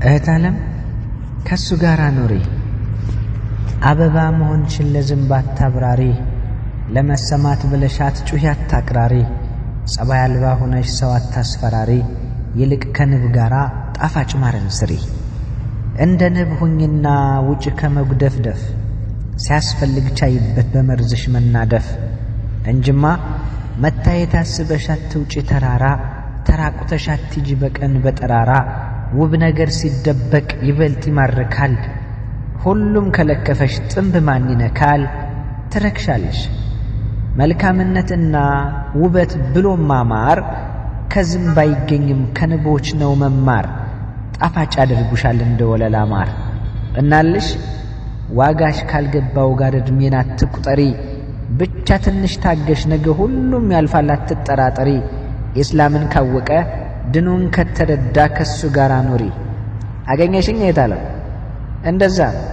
እህት ዓለም ከሱ ጋር ኑሪ። አበባ መሆንሽን ለዝንብ አታብራሪ። ለመሰማት ብለሽ አትጩኺ አታቅራሪ። ጸባይ አልባ ሆነሽ ሰው አታስፈራሪ። ይልቅ ከንብ ጋራ ጣፋጭ ማርን ስሪ። እንደ ንብ ሁኝና ውጭ ከመጉደፍደፍ፣ ሲያስፈልግ ቻይበት በመርዝሽ መናደፍ። እንጅማ መታየት አስበሽ አትውጪ ተራራ፣ ተራቁተሽ አትሂጂ በቀን በጠራራ። ውብ ነገር ሲደበቅ ይበልጥ ይማርካል። ሁሉም ከለከፈሽ ጥንብ ማን ይነካል? ትረክሻለሽ። መልካምነትና ውበት ብሎ ማማር ከዝንብ አይገኝም ከንቦች ነው መማር። ጣፋጭ ያደርጉሻል እንደ ወለላ ማር። እናልሽ ዋጋሽ ካልገባው ጋር ዕድሜን አትቁጠሪ። ብቻ ትንሽ ታገሽ፣ ነገ ሁሉም ያልፋል አትጠራጠሪ። ኢስላምን ካወቀ ድኑን ከተረዳ ከሱ ጋር ኑሪ። አገኘሽኝ እህት ዓለም? እንደዛ ነው።